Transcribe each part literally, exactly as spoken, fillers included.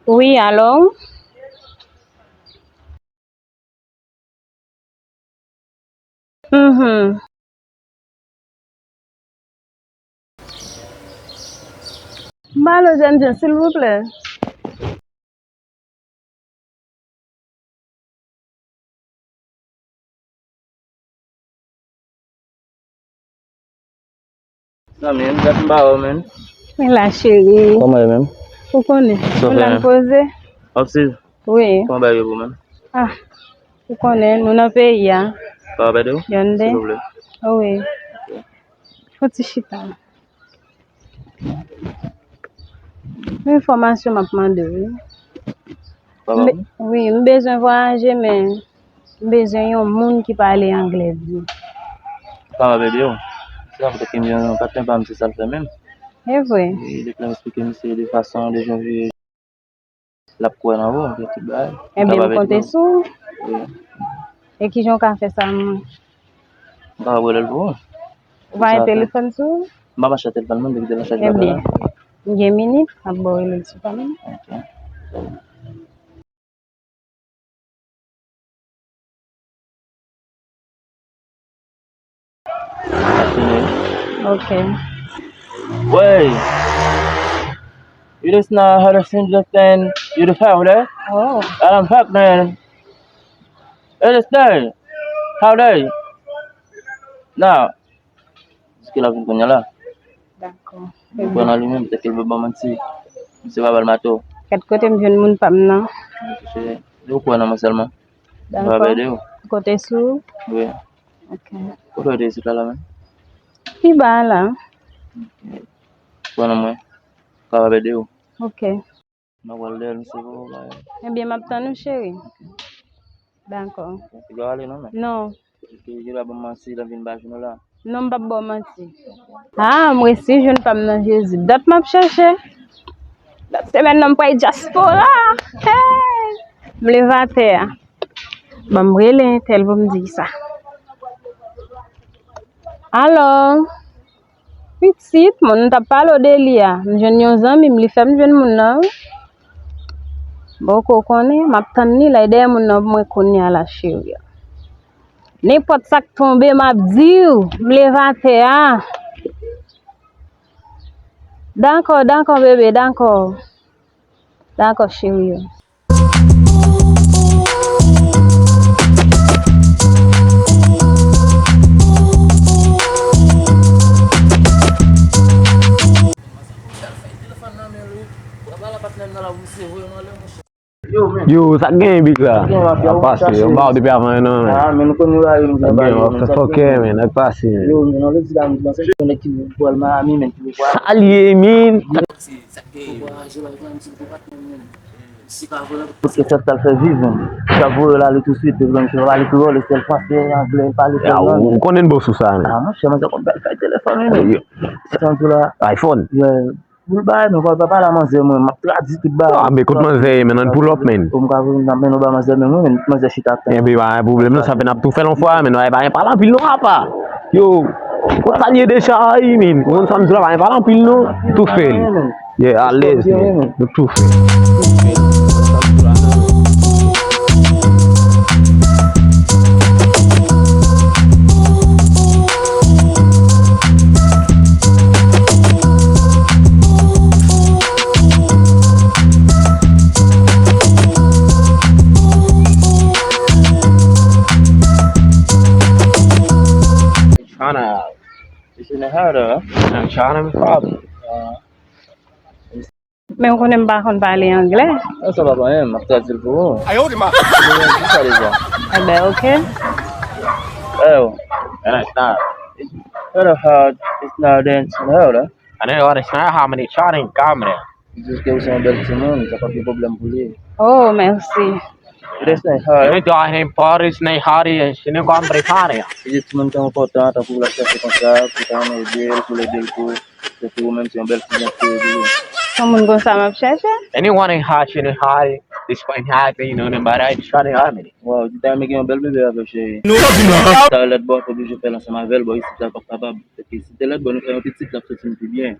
Wi, alo? Mhm. M pale jèn jan, silvouplè. Zanmi m, dat m pa wè w, menn. Mwen la, cheri. Kòman w ye menm? Ou konnen. Sa mwen fè la, m menm poze. W ap swiv? Wi. Kòman bagay yo pou menm? Ah, ou konnen, nou nan peyi a. Ka w ap ede w? Yonde. Silvouplè. Wi. Fon ti chita. Yon enfòmasyon m ap mande w, wi. Papa m? Wi, m bezwen vwayaje, men m bezwen yon moun ki pale anglè byen. Kapab ede w. Se sa poutèt ke m gen yon patnè pa m, se sa l fè menm. E vre? Li te esplike misye de fason de janvye l ap kwè nan ou, tout bagay. Ebyen, m konte sou ou. Wi. E kijan w ka fè sa, mwen? M kapab rele l pou ou. Ou pa gen telefòn sou ou? M pa mache ak telefòn mwen, depi te nan chaj la. Ebyen, m gen minit, m ap ba w rele l sou pa m. Ok. Ok. Wey. You just now had a single thing you the father. Oh. I don't fuck man. It is there. How they? Now. Jiske l ap vin kounye a la. Dakò. Ou kwè nan li menm, petèt ke l pa ban manti. Misye pa bal mato. Kèt kote m jwenn moun pa m nan. Misye, ou kwè nan mwen sèlman. Dakò. Mwen pa ede w. Kote sou? Wi. Ok. Kote w te isit la, la menm? Pi ba a la. Ok. Ou kwè nan mwen. Kapab ede w. Ok. M ap al dèyè l, misye poko bay. Ebyen, m ap tann ou, cheri. Dakò. Li pa ale non, men. Non. Li pa ban m manti, l ap vin ba jounen la. Non, m p ap ba w manti. Ah, m resi jwenn pa m nan Jezi. Dat m ap chèche. Dat semèn nan m pral dyaspora. Hey! M leve atè a. Ban m rele entèl pou m di sa. Alo? Pitit, moun m t ap pale w de li a, m jwenn yon zanmi m, li fè m jwenn moun nan, wi. Bon, ou konnen, m ap tann li la, e dèyè moun nan pou mwen kounye a la, cheri. Nenpòt sa k tonbe, m ap di w, m leve atè a. Dakò, dakò, bebe, dakò. Dakò, cheri. Yo, sa k genyen, big la? Ap pase, yo ba w depi avan, non, men. Sa k genyen, w ap fè fòkè, men, nèg pase, men. Yo, men, nan lè di la, m panse se yon nèg ki pral Miami, men, ki pral. Sa l ye, men? Paske se sa l fè viv, men. Sa voye l ale touswit, depi lè misye pale kreyòl, esèl franse, anglè, l pale kreyòl. Ou konnen bòs ou sa, men. Ah, monchè, mwen se konn bèl fè telefòn, wi, men. Sa m di la. iPhone. Yeah. Pou l bay, men, fò l pa pale a manzè mwen, m ap tradui tout bagay. Ah, men kote manzè ye, men, ann pull up, men. Pou m ka voye m ap mennen w ba manzè, men, mwen, men, manzè chita ap tann. Enben, pa gen pwoblèm, non, sa pèn ap tou fè l yon fwa, men, pa gen pale anpil, non, apa. Yo, kot sa l ye deja, ay, men. Ou konn sa m di la, pa gen pale anpil, non. Tou fè l. Yeah, alèz, men. Nou tou fè l. Tryna, it's in the heart, uh. I'm tryna, my father. Men w konnen m pa konn pale anglè. Non, sa pa anyen, m ap tradui l pou ou. Ayo, di ma. Ou konprann sa deja. Enben, ok. Oh. And it's not. It's not hard. It's not dense. No, no. I know what it's not how many charting camera. Jis ke ou se yon bèl timoun, sa p ap gen pwoblèm pou li. Oh, mèsi. It is not hard. Even though I name Paris, name Harry, and she name Grand Britannia. Se de timoun ki enpòtan, tankou w ap chèche konsa, pou ta ede l, pou l ede l tou. Se pou ou menm, se yon bèl ti jan pou ede l. Yon moun konsa m ap chèche? Anyone in hot, you know, hot, this point hot, you know, nobody, I just try to harmony. Waw, di ta renmen gen yon bèl bebe avè w, cheri. Sa lèt bò, w ap oblije fè l ansanm avè l, bò, isit la, l p ap kapab. Paske si te lèt bò, nou fè yon pitit, l ap soti nou pi byen.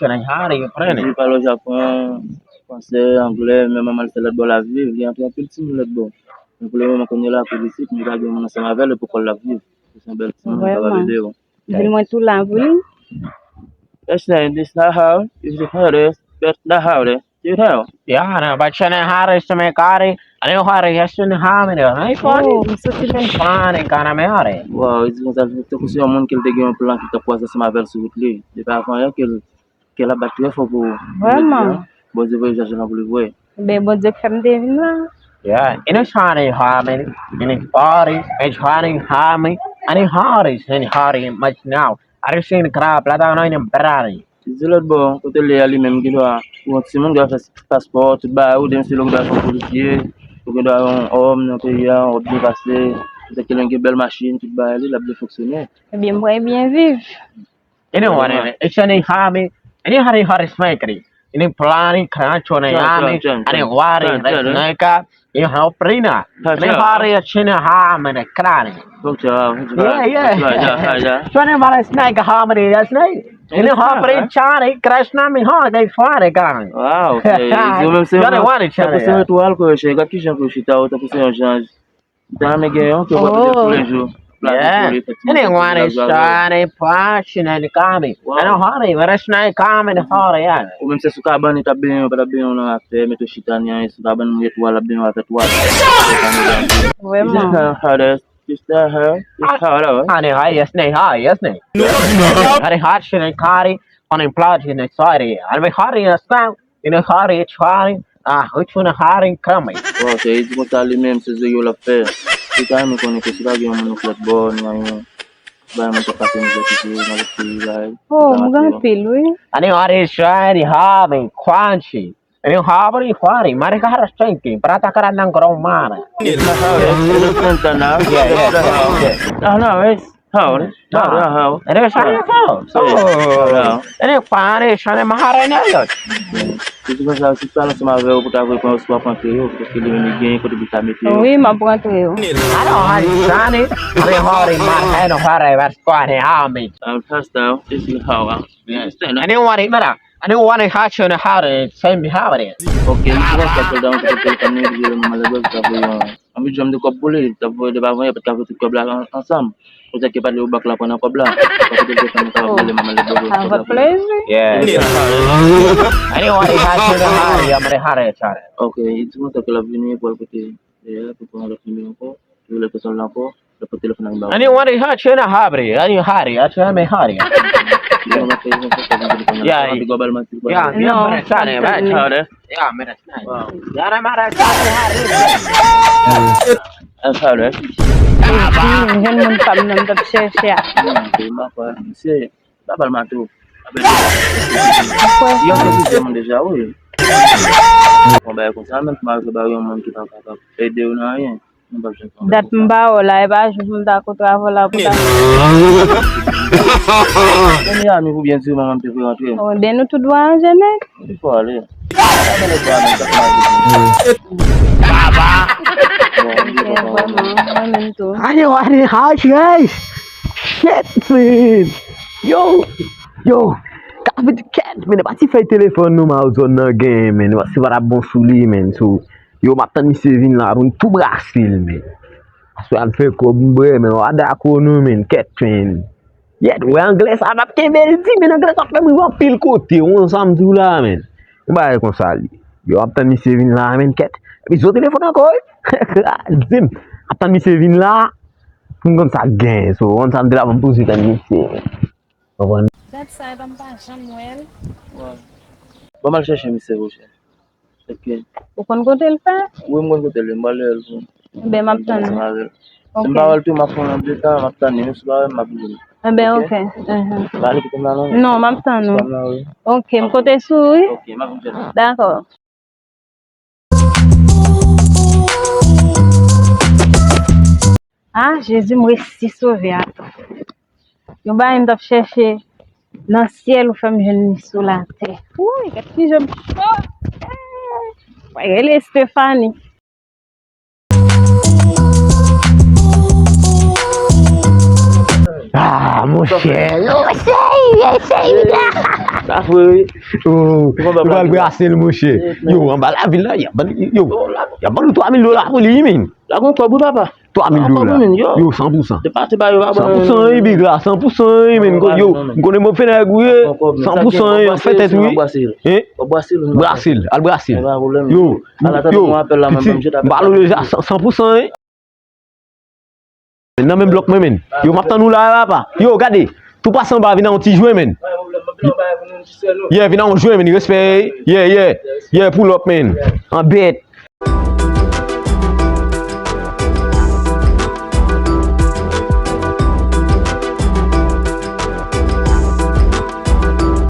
Channel Harry, yo pran li. Li pale Japon, fransè, anglè, menm manman l se lòt bò l ap viv, li antre anpil timoun lòt bò. Men pou lemoman kounye a la, akoz isit, li pa gen moun ansanm avè l, e pou kò l l ap viv. Se yon bèl timoun, li kapab ede w. Vrèman. Di l mwen tou la pou li. That's not, that's not how, it's the hardest, that's not how, that's, you know. Yeah, no, but Channel Harry, Channel Harry, Channel Harry, Channel Harry, Channel Harry. Oh, m soti byen. Channel Harry. Wow, li di konsa, tankou se yon moun ke l te gen yon plan ki t ap kwaze ansanm avè l sou wout li. Depi avan yè ke l, ke l ap bat trè fò pou, pou Bondye voye jajal lan pou li vre. Vrèman. Ebyen, Bondye k fè m te vin la. Yeah, and it's Channel Harry, and it's party, it's Channel Harry, and it's Harry, and Harry, much now. Are you seeing the crowd? Plata nan yon brari. Li di lòt bò, kote l ye a li menm, gen dwa, ou yon timoun ki va fè paspò, tout bagay, ou demen se lè w gen dwa fè yon polisye, ou gen dwa yon òm nan peyi a, w ap byen pase, petèt ke l gen bèl machin, tout bagay li, l ap byen fonksyone. Ebyen, m prè byen viv. Ene wane, ene, ene hami, ene hari hari smekri, ene plani krancho ne yami, ene wari resneka, ene hoprina, ene hari chine hami ne krani. Yeah, yeah. Chone mara snake hami ne snake. Ene hopri chani krasna mi ho de fare kani. Wow, se yo menm se yo. Yo de wani chani. Se yo tou al ko che, gad ki jan ko chita, ou tankou se yon jan. Dame gen yon ke w ap mete toulejou. Ene wani chani pa chine kami. Ene hari mara snake kami ne hari ya. Ou menm se sou kabann, li t ap benyen, ou pa t ap benyen nan atè, mete w chita ni anyen, sou kabann, mouye twal, ap benyen avè twal. Vrèman. Is that how that, is that how? Is how that, right? Ani hai, yes, ne, hai, yes, ne. Hari hat, shine kari, ani plaj, ne, sorry. Ani hari, yes, now. Ene hari, it's hari. Ah, which one hari kami. Bon, se li di konsa li menm, se zye yo l ap fè. Li ta renmen konnen ke si pa gen yon moun nan lòt bò, ni anyen. Bay mwen te pase mizè ki tou nan lòt peyi, bay. Oh, m gen anpil, wi. Ani hari, shani, hami, kwanchi. Ene hari, hari, mari kahara shenki, prata kara nangro mara. Yeah, yeah, yeah. Ah, no, it's How? How? How? Ene shani fo. Ene fare shani mahara ene yo. Se ti konsa, si pale ansanm avè yo pou ta voye pran yo, si w ap antre yo, paske li menm li genyen kote pou ta mete yo. Wi, m ap antre yo. Ano, hani shani, ane hori mar, ano hare var square, how me. An pasta, isi hawa. Ane wari mara, ane wari hachi, ane hare, same hare. Ok, li ti konsa, sòlda, mwen te konn li, li te mwen malè, li ta voye yon. Anpil jòm de kòb pou li, li t ap voye depi avan yè, pa t ka voye tout kòb la an-, ansanm. Poutèt ke pa t li ou bank la pran nan kòb la. Pa t li ou bank la pran nan kòb la. Avèk plezi. Yeah. Anyone has to the hurry, I'm the hurry, sorry. Ok, li di konsa ke l ap vini pou al kote, e, pou pran lòt nimewo ankò. Li vle pèsòn la ankò, l ap pran telefòn nan ba ou. Anyone has to the hurry, are you hurry? Are you hurry? Yeah. Yeah, yeah, no, sorry, right, sorry. Ya, mira, ya, mira, ya, mira. An sa lè. Epi, m jwenn moun pa m nan m t ap chèche a. Se Baba l Mato. Yon se sizyèm moun deja, wi. Yon bagay konsa, menm si malgre ba yon moun ki pa kapab ede w nan anyen. Dat m ba w la, e pa jis m ta kontre avè w la pou ta. Ebyen, nou pou byen di manman m te vle rantre. Oh, ebyen, nou tout vwayaje nèt. Li fò ale. Baba! Vrèman, mwen menm tou. Ane, ane, hash, hash! Shit, man! Yo! Yo! Ka vit kèt, men, pa ti fèy telefòn nou, ma zòn nan gen, men, se pa t ap bon sou li, men, sou. Yo, m ap tann misye vin la pou n tou brase l, men. Aswè a n fè kòb, m bwè, men, w a dakò non, men, kèt, men. Yèt, wè anglè sa, m ap kenbe l di, men, anglè sa ap fè m rive anpil kote, w konn sa m di w la, men. Yon bagay konsa li. Yo, m ap tann misye vin la, men, kèt. Epi zo telefòn ankò, wi. Di m, ap tann misye vin la, pou m konn sa k gen, so, w konn sa m di la, pou m toujou tann misye, men. Konprann? Dat sa, epa m pa janm wè l. Bon, m al chèche misye pou ou, chè. Ok. Ou konn kote l fè? Wi, m konn kote l ye, m pral lè l pou. Ebyen, m ap tann ou. Ok. Si m pa wè l tou, m ap pran yon de tan, m ap tann li, si m pa wè l, m ap vini. Ebyen, ok. Enhen. Pa ale kite m la non. Non, m ap tann ou. Spam nan, wi. Ok, m konte sou ou, wi. Ok, m ap vin chèche. Dakò. Ah, Jezi, m resi sove atò. Yon bagay m t ap chèche nan syèl, ou fè m jwenn li sou latè. Wouy, gad kijan m cho. Eh, mwen rele A monchè, yo, sey, sey, la. Sa fre, wi. Yo, nou pral brase l, monchè. Yo, anba lavil la, y ap ban, yo, y ap ban nou twa mil dola pou li, men. La gon kòb, wi, papa. Twa mil dola. Yo, san pou san. San pou san, wi, big la, san pou san, wi, men. Yo, m konnen mwen fè nèg, wi. San pou san, wi, fè tèt, wi. Hein? Brase l, al brase l. Yo, yo, m ba l deja san pou san, wi. Nan menm blòk mwen, men. Yo, m ap tann ou la, papa. Yo, gade. Tou pase anba, vin nan yon ti jwe, men. Yeah, vin nan yon jwe, men. Respè. Yeah, yeah. Yeah, pull up, men. An bèt.